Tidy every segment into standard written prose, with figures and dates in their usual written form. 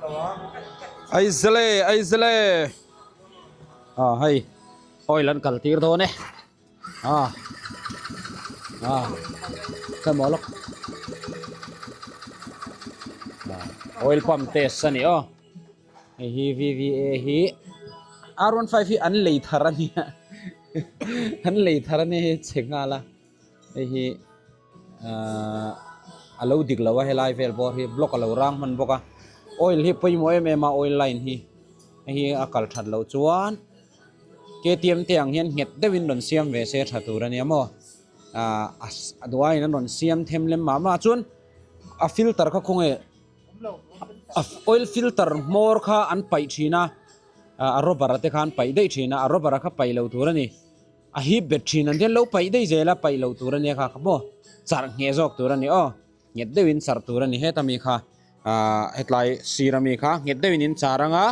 Aizale Aizale ah hei oil an kal tir dawn e ah ah tlem aw lawk oil pump test a ni aw hei hi V_V_A hi R one five hi an lei thar a nia an lei thar a nia hei a chhe nghal a hei hi. Ahh a lo dik lo a helai vel bawr hi block a lo rang hman bawk a oil hi pawimawh em em a oil line hi hei hi a kal that loh chuan K T M te ang hian nghet deuhin rawn siam ve se tha tur a nia maw ahh a duh aiin an rawn siam them lem mah mah chuan a filter kha khawnge a oil filter hmawr kha an paih thin a a rubber te kha an paih daih thin a a rubber kha paih lo tur a ni. A hip bet thin an hian lo paih daih zel a, paih loh tur a nia kha kha maw charh ngheh zawk tur a ni aw, nghet deuhin charh tur a ni heta mi kha ahh hetlai sir ami kha nghet deuhin in char anga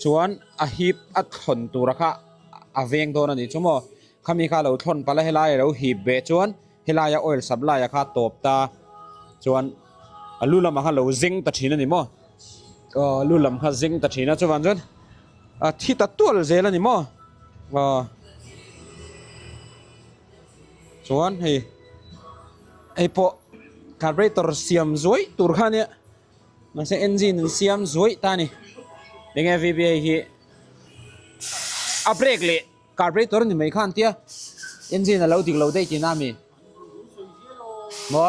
chuan a hip a thlawn tura kha a veng dawn a ni chu maw khami kha a lo thlawn palh a helai a lo hip ve chuan helaia oil supply a kha tawp ta chuan a lu lamah kha lo zeng ta thin a ni maw aw lu lam kha zeng ta thin a chuvang chuan a thi ta tual zel a ni maw. Aw chuan hei hei pawh carburetor siam zuai tur kha ania mahse engine an siam zuai ta a ni enge V_B_A hi a brake leh carburetor ni mai kha an tia engine a lo dik lo daih tihna a mi maw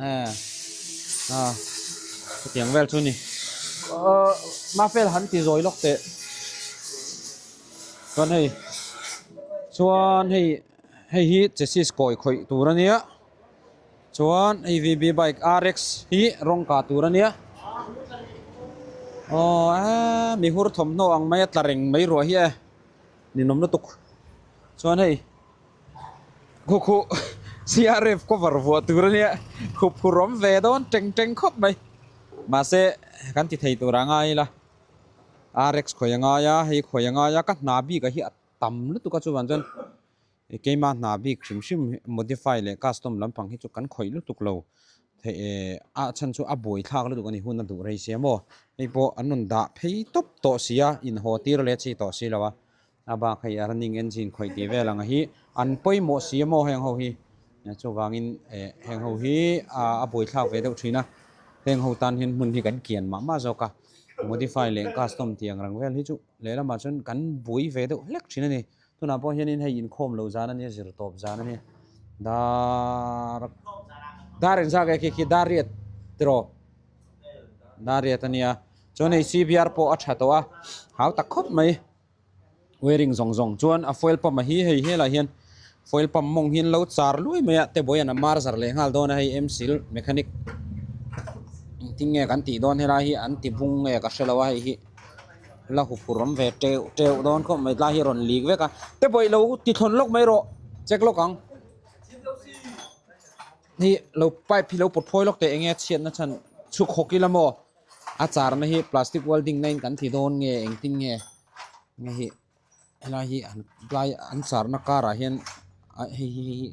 eh ah chutiang vel chu a ni ahh mafel han ti zawi lawk teh chuan hei chuan hei hei hi chassis kawi khawih tur a nia chuan hei V B bike R X hi rawng kah tur a nia aw eee mihur thawmhnaw ang mai a tla reng mai ruah hi e ninawm lutuk chuan hei. Khu khu CRF cover vuah tur a nia khup phur awm ve dawn teng teng khawp mai mahse kan ti thei tur a ngai ila RX khawi a ngai a hei khawi a ngai a ka hna bik ah hi a tam lutuk a chuvang chuan keima hna bik hrim hrim modify leh custom lampang hi chu kan khawih lutuk lo theih eh a chhan chu a buai thlak lutuk a ni hun a duh rei sia maw hei pawh an rawn dah phei tawp tawh si a inhaw tir leh chi tawh si lo a. A bak hei a running engine khawih tih vel ang hi an pawimawh si a maw heng ho hi chuvangin eh heng ho hi a buaithlak ve deuh thin a heng ho tan hian hmun hi kan kian mah mah zawk a modify leh custom tih ang reng vel hi chu lehlamah chuan kan bui ve deuh hlek thin a ni tunah pawh hianin hei inkhawm loh zan a nia zir tawp zan a nia dar dar engzat nge khi khi dar riat tiraw dar riat a nia chuan hei C V R pawh a tha tawh a hau tak khawp mai. Wiring zawng zawng chuan a fuel pump a hi hei helai hian fuel pump mawng hi an lo char luai mai a tebawi an a mar zar leh nghal dawn a hei M sil mechanic engtin nge kan tih dawn helai hi an ti bung nge ka hrelo a hei hi la huphurh awm ve teuh teuh dawn khawp mai tlai hi a rawn lik vek a tebawi lo ti thlawn lawk mai rawh check lawk ang hi lo pipe hi lo pawt phawi lawk teh eng nge a chhiatna chhan chhuk hawk ila maw. A charna hi plastic welding na in kan ti dawn nge engtin nge nge hi helai hi an tlai an charna kar ah hian ah hei hi hi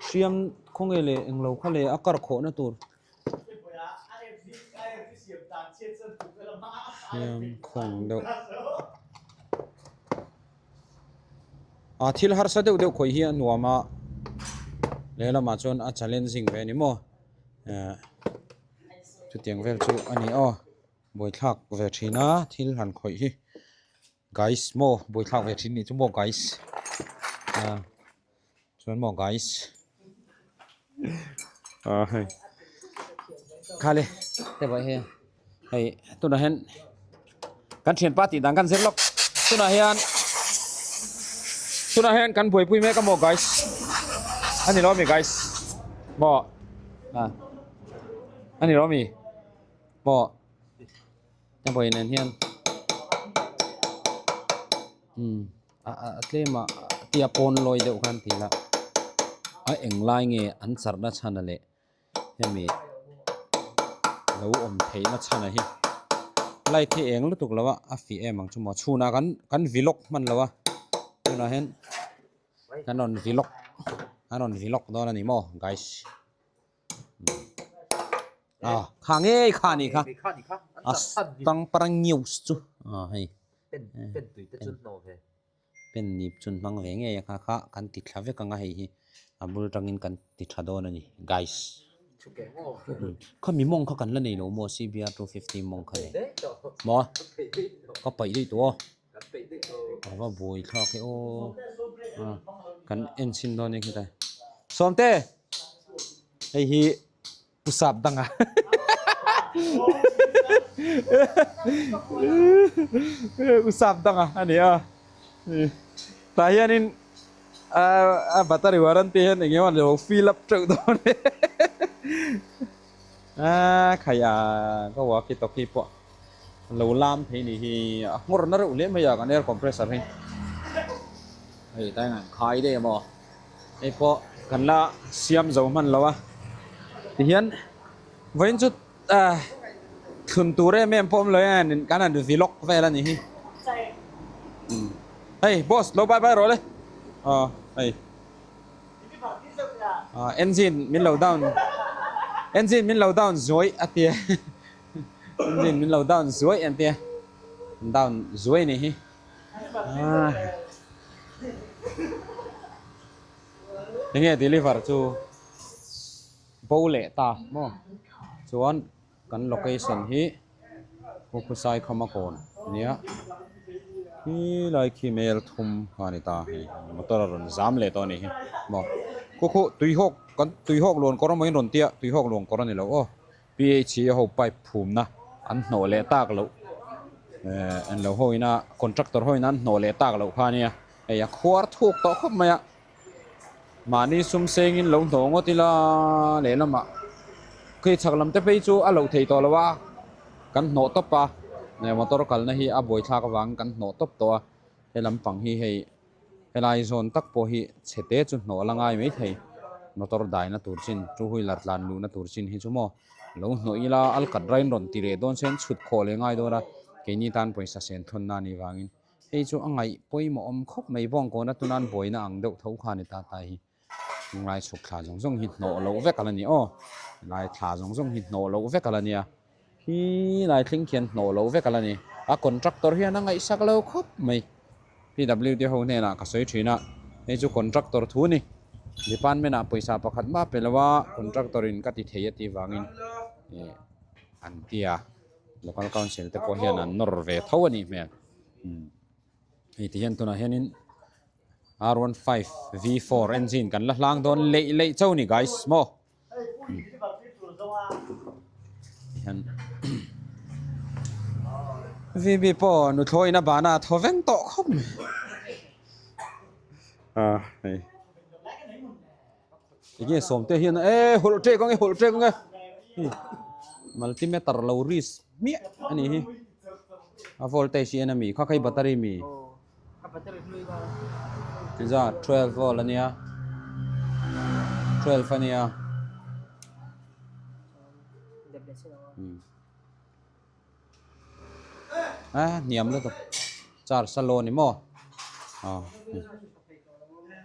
hriam khawnge leh englo kha leh a kar khawhna tur hriam khawng deuh. Ah thil harsa deuh deuh khawih hi a nuam a lehlamah chuan a challenging ve a ni maw eh chutiang vel chu a ni aw buaithlak ve thin a thil han khawih hi guys maw buaithlak ve thin nih chu maw guys ah chuan maw guys ah hei khale te pawh hi hei tunah hian kan thianpa tih dan kan zir lawk tunah hian tunah hian kan buaipui mek a maw guys a ni lo ami guys maw ah a ni lo ami maw a vawi nen hian umm. A tlem a tia pawn lawi deuh khan ti ila a eng lai nge an charhna chhan a leh hemi lo awm theihna chhan a hi light hi eng lutuk lo a a fih em ang chu maw chhunah kan kan vlog hman lo a tunah hian. Kan rawn vlog kan rawn vlog dawn a ni maw guys. Ah kha ngei kha a nih kha a tangpara news chu ah hei pen nip chu an hmang ve ngei a kha kha kan ti thla vek ang a hei hi a bul tangin kan ti tha dawn a ni guys khami mawng kha kan la nei lo maw cbr 250 mawng kha nei maw ka paih daih tawh a. A va buai thlak e aw kan en chhin dawn nia khitai Sawmte hei hi pu sap danga u sap danga a ni a tah hianin a battery warranty hian eng emaw lo fill up teuh dawn e a khaia ka walkie talkie pawh. Lo lam thei ni hi a nghawr na reuh hle mai a kan air compressor hi hei tlai an khai daih a maw hei pawh kan la siam zo hman lo a tihian vawiin chu ah thlun tur em em pawh awm lo hian kan han vlog vel a ni hi hei boss lo bye bye rawh le aw hei. Ah engine min lo down engine min lo down zuai a tia engine min lo down zuai an tia down zuai ni hi ah enge deliver chu bo leh ta maw chuan kan location hi Khawkhawsai khawma kawn ania helai khi mel thum kha a ni ta hei motor a rawn zam leh tawh a nih hi maw khu khu tuihawk kan tuihawk luan kawr emaw in rawn tia tuihawk luan kawr a ni lo aw P_H_E ho pipe phumna an hnawh leh tak loh ehh an lo ho ina contractor ho ina an hnawh leh tak loh kha ania hei a khuar thuk tawh khawp mai a. Mahni sum sengin lo hnawh ngawt ila lehlamah khi chhak lam te phei chu a loh thei tawh lo a, kan hnawh tawp a, motor kalna hi a buaithlak avangin kan hnawh tawp tawh a, he lampang hi hei helai zawn tak pawh hi chhe te chu hnawh la ngai mai thei, motor daina tur chin two wheeler tlan luhna tur chin hi chu maw lo hnawh ila alkat rain rawn ti leh dawn se an chhut khawh leh ngai dawn a, keini tan pawisa sen thawnna a nih vangin. Hei chu a ngaih pawimawh awm khawp mai bawng kawna tunan buaina ang deuh tho kha a ni ta ta hi. Tunglai chhuk thla zawng zawng hi hnawh loh vek a la ni aw. Lai thla zawng zawng hi hnawh loh vek a la nia. Hi lai thleng khian hnawh loh vek a la ni. A contractor hian a ngaihsak lo khawp mai. PWD ho hnenah ka sawi thin a, hei chu contractor thu a ni. Department ah pawisa pakhat mah pe lo a, contractor in ka ti thei a tih vangin an ti a. Local council te pawh hian an nawr ve tho a nih hmel hei ti hian tunah hianin r 15 v4 engine kan la hlang dawn leih leih chauh a ni guys maw hian vb pawh nuthlawi in a bahna a thaw veng tawh khawp mai a hei. Enge sawmte hian e hawlh ṭek ang e hawlh ṭek ang e multimeter lo risk hmiah a nih hi a voltage hi en a mi kha kha hi battery mi tiza 12 volt a nia 12 a nia a hniam lutuk charge a lo a ni maw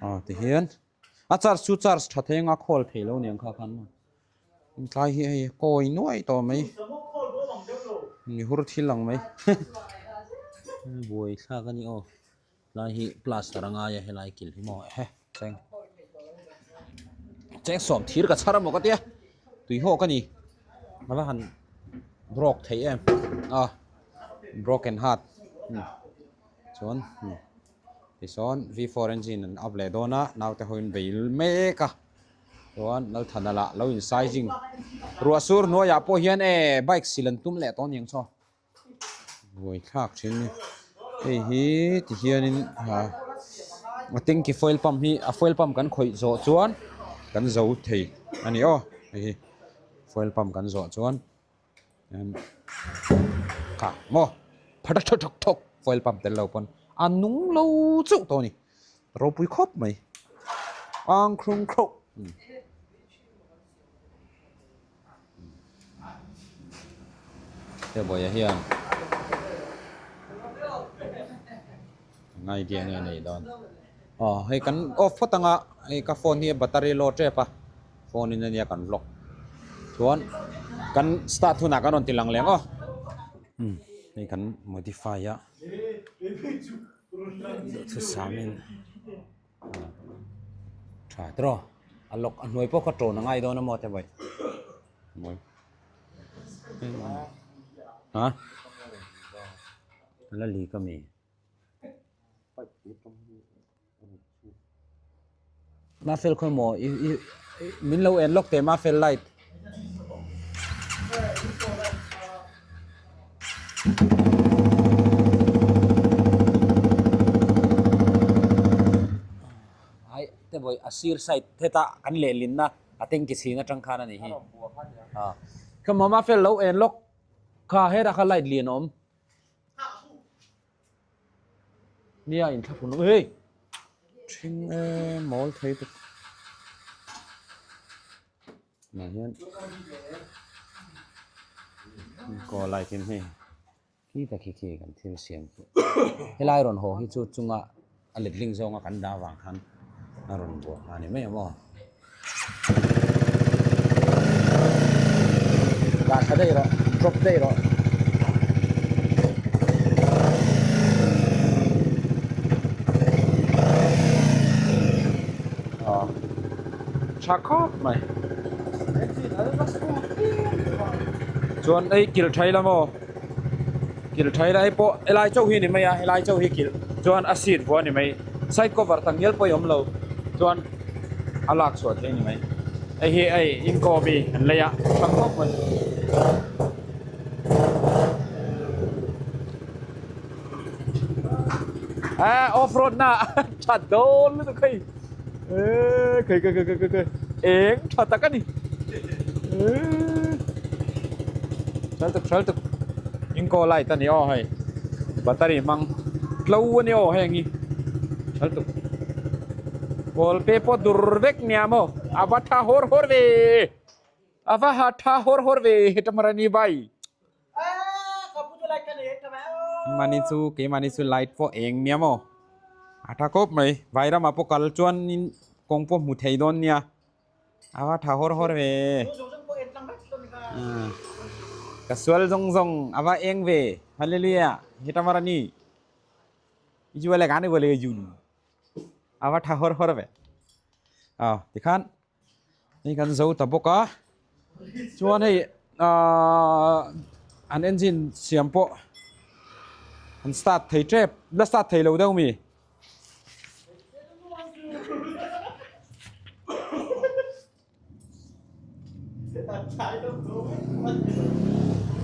aw tihian. A charge chu charge tha thei anga khawl thei lo niang kha khan maw tlai hi hei kawi nuai tawh mai mi hur thil ang mai buai thlak a ni aw tlai hi plaster a ngai a helai kil hi maw ehe cheng cheng sawm thir ka chhar amaw ka tia tui hawk a ni a va han broke thei em a broken heart chuan. Tichuan V4 engine an up leh dawn a, naute hoin bei mek a, chuan Lalthana lah lo in sizing ruah sur hnuaiah pawh hian e bike sil an tum leh tawh aniang chaw buai thlak thin a ni hei hi ti hianin ah a tanky fuel pump hi a fuel pump kan khawih zawh chuan kan zo thei a ni aw hei hi fuel pump kan zawh chuan. Kha maw phat a thawk thawk fuel pump tel lo pawn a nung lo chauh tawh a ni ropui khawp mai ang thlung thlawh he bawihah hian eng idea nge a neih dawn. Aw hei kan off phawt anga hei ka phone hi battery low tep a phone in ania kan vlog chuan kan start hunah kan rawn ti lang leh ang aw umm hei kan modify a duhthusam in tha tawh a lock a hnuai pawh kha tawn a ngai dawn a maw te vawi ha la leak a mi. Mafel khawi maw i i min lo en lawk teh Mafel light. Ai te vawi a sir side heta kan lehlinna a tanki chhin atang khan a nih hi. Khawi maw Mafel lo en lawk kha hetah kha light lian a awm. Nia in thlahrun awm hei ṭhing e mawl thei te tunah hian kaw light in hei khi tak hi khi kan thil siam chu helai rawn haw hi chu chunga a letling zawnga kan dah avang khan a rawn buah a ni mai ang aw. Dah tha daih rawh drop daih rawh. Aw tha khawp mai. Chuan ei kilh tha ila maw kilh tha ila hei pawh helai chauh hi a ni mai a helai chauh hi kilh chuan a seat vuah a ni mai side cover tak ngial pawh hi a awm lo chuan. A lak chhuah theih a ni mai. Hei hi hei inkaw mi an lei a tha khawp mai. Ah off road na tha dawn lutuk hei eh khai khai khai khai khai eng tha tak a ni eh hral tuk hral tuk inkaw light a ni aw hei battery hmang tlo a ni aw heng hi hral tuk. Kawl pe pawh dur vek nia maw a va tha hawr hawr ve a va ha tha hawr hawr ve hetamarani bai mani chu keimahni chu light pawh eng nia maw a tha khawp mai vairamah pawh kal chuanin kawng pawh hmu thei dawn nia a va tha hawr hawr ve ka sual zawng zawng a va eng ve hallelujah hetamarani a va tha hawr hawr ve aw tikhan hei kan zo ta bawk a chuan hei ahh an engine siam pawh an start thei tep la start thei lo deuh mi.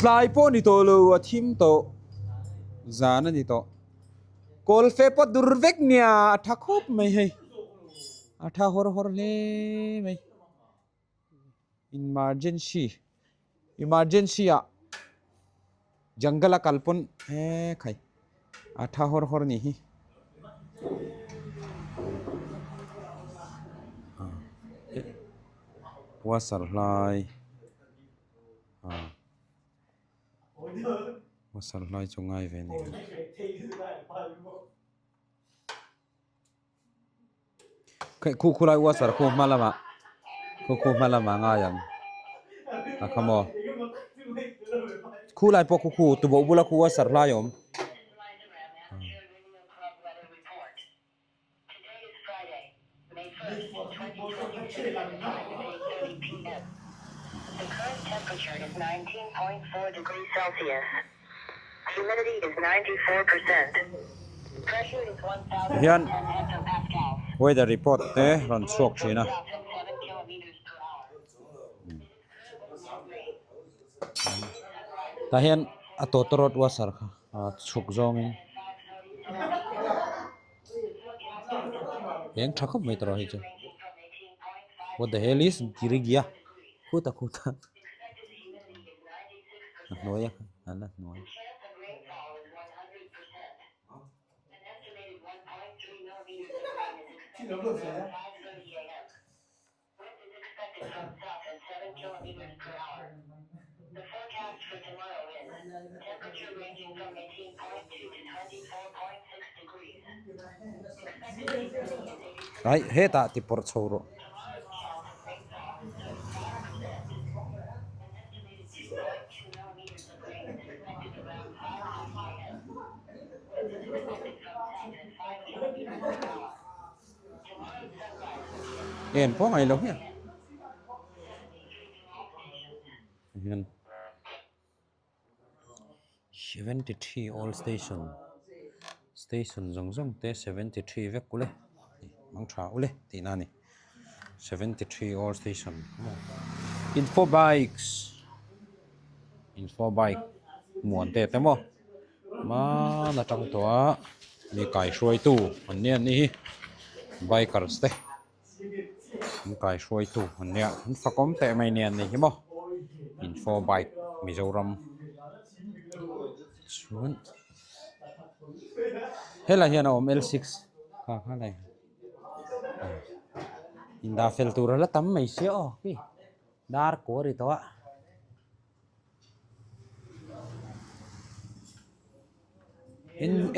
Tlai pawh ni tawh lo a thim tawh zan a ni tawh kawl fe pawh dur vek nia a tha khawp mai hei a tha hawr hawr hle mai emergency emergency ah jungle a kal pawn he khai a tha hawr hawr ni hi. Washer hlai ah washer hlai chu ngai ve a ni. Khu khulai washer khu hma lamah khu khu hma lamah ngai ang a kha maw khulai pawh khu khu tuboh bula khu washer hlai a awm. Hian weather report te rawn chhuak thin a. Tah hian a tawtawrawt washer kha a chhuk zawngin eng tha khawp mai tawh hei chu what the hell is girigia khuta khuta a hnuai a an la hnuai. Aih hetah ti pawrh chho rawh. En pawh ngaih lo hian hian 73 all station station zawng zawng te 73 vek ule mang tha ule tihna a ni 73 all station info bikes info bike muan te te maw hmaan atang tawh a mi kaihruaitu an nia an nih hi bikers te. An kaihruaitu an nia an fakawm teh mai nia an nih hi maw info bike Mizoram chuan helai hian a awm L six kha kha lai indah fel tur a la tam mai sia aw khi dar kaw a ri tawh a.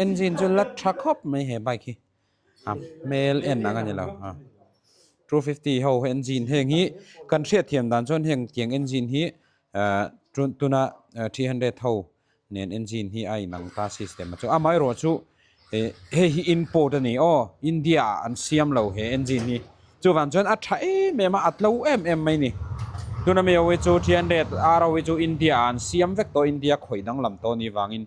Engine chu la tha khawp mai he bike hi. A hmel en ang a ni lo a 250 ho engine heng hi kan hriat thiam dan chuan heng tiang engine hi ah tuna 300 ho nen engine hi a inang ta system a chu amaherawh chu eh hei hi import a ni aw India ah an siam lo he engine hi chuvang chuan a tha em em a a tlo em em mai a ni tuna mi ho hi chu 300 R ho hi chu India ah an siam vek tawh India khawih danglam tawh a nih vangin.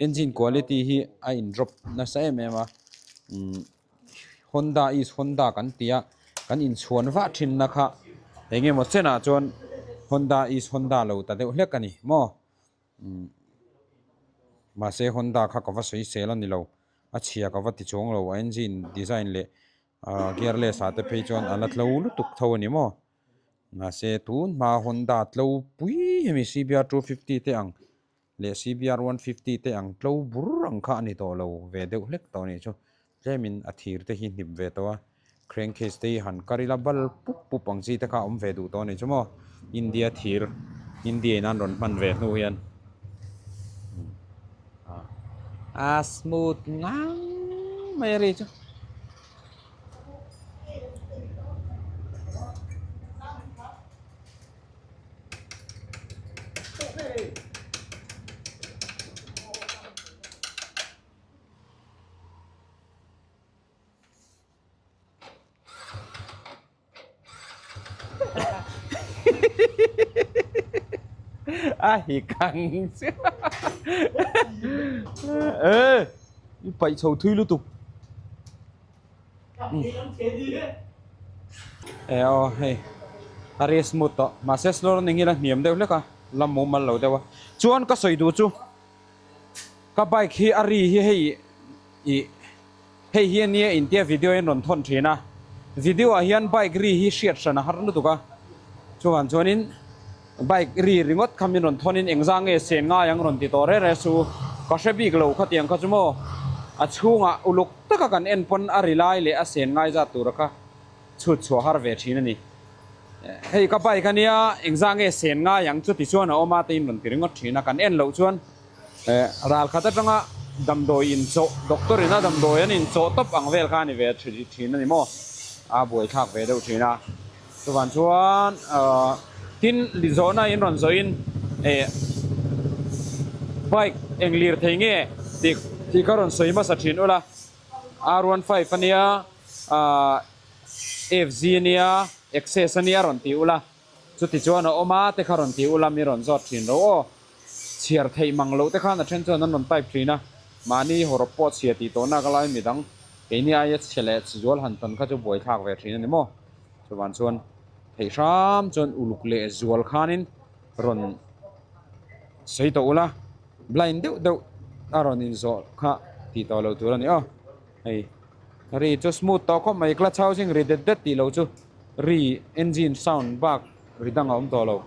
Engine quality hi a in drop nasa em em a umm Honda is Honda kan ti a kan inchhuan vah thin na kha eng emaw chenah chuan Honda is Honda lo ta deuh hlek a ni maw umm mahse Honda kha ka va sawi sel a ni lo a chhia ka va ti chuang lo a engine design leh ah gearless ah te phei chuan a la tlo lutuk tho a ni maw mahse tun hma Honda tlo pui hemi CBR 250 te ang. Leh CBR 150 te ang tlo bur ang kha a ni tawh lo ve deuh hlek tawh a nih chu. Tlemin a thir te hi hnip ve tawh a, crankcase te hi han kar ila bal pup pup ang chi te kha a awm ve duh tawh a nih chu maw. India thir, India in an rawn hman ve hnu hian a smooth ngang mai a ri chu. A hi kang chiah e i paih chho thui lutuk e aw hei a ri smooth tawh mahse slow running hi la hniam deuh hlek a la mumal lo deuh a chuan ka sawi duh chu ka bike hi a ri hi hei ih hei hi ania intia video in rawn thawn thin a video ah hian bike ri hi hriat hran a har lutuk a chuvang chuanin bike ri ringawt kha min rawn thawn in engzah nge sen ngai ang rawn ti tawh reh reh su ka hre bik lo khatiang kha chu maw a chhungah uluk taka kan en pawn a ri lai leh a sen ngai zat tura kha chhut chhuah har ve thin a ni. Hei ka bike ania engzah nge sen ngai ang chuti chuan a awm a te in rawn ti ringawt thin a kan en loh chuan ral khat atanga damdawi in chawh doctor ina damdawi an in chawh tawp ang vel kha a ni ve thin a ni maw a buaithlak ve deuh thin a chuvang chuan tin zawhna in rawn zawh in bike eng lir thei nge tih tih kha rawn sawi hmasa thin ula R15 ania FZ ania Access ania rawn ti ula chuti chuan a awm a te kha rawn ti ula mi rawn zawt thin ro aw. Chhiar theih mang loh te khan a then chuan an rawn type thin a, mahni hawrawp pawh chhia tih tawh nak lai midang keini aia chhe leh chhe zual han tawn kha chu buaithlak ve thin a ni maw? Chuvan chuan theih hram chuan uluk leh zual khanin rawn sawi tawh ula, blind deuh deuh a rawn inzawh kha tih tawh loh tur a ni aw. Hei ri chu smooth tawh khawp mai, clutch housing ri det det tih loh chu ri engine sound bak ri dang a awm tawh lo.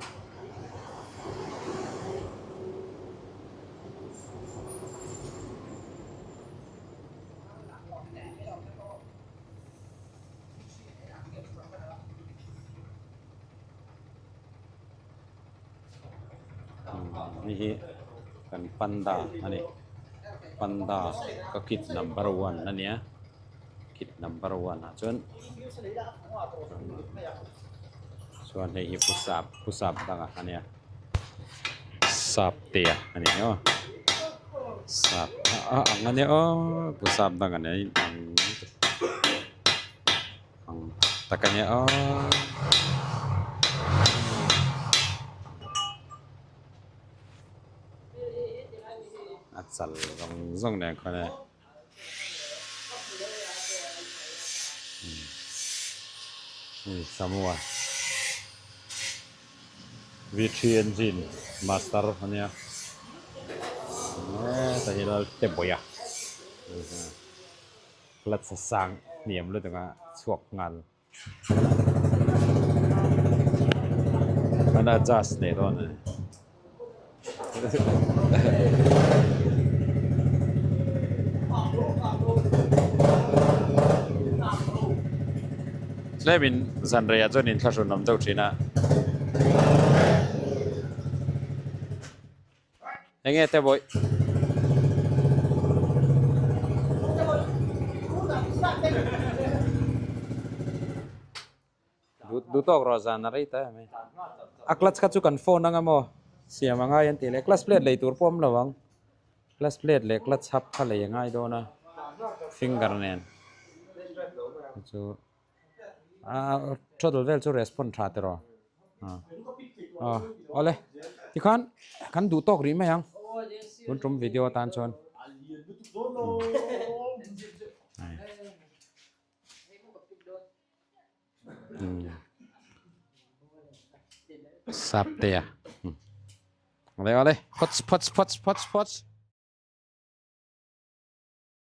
Hei hi kan panda a ni. Panda ka kit number one a nia kit number one ah chuan chuan hei hi pu sap pu sap danga a nia sap te a ni aw sap a ang a nia aw pu sap danga nen a inang ang tak a nia aw. A chal zawng zawng nen khawn e hei Samoa V three engine master a nia heta hi Lalte Bawih a clutch a sang hniam lutuk a chhuak nghal. An adjust leh dawn a ni. Tlemin zan reiah chuan inthlahrun awm deuh thin a. Enge te bawih. Du tawk rawh zan a rei ta em mai. A clutch kha chu kan phone anga maw siam a ngai an tih leh clutch plate lei tur pawh awm lo ang. Clutch plate leh clutch hub kha lei a ngai dawn a finger nen chu. Aa throttle vel chu respond tha tiraw aa awle tikhan kan duh tawk rih mai ang tun tum video atan chuan sap te a awle awle phawts phawts phawts phawts phawts.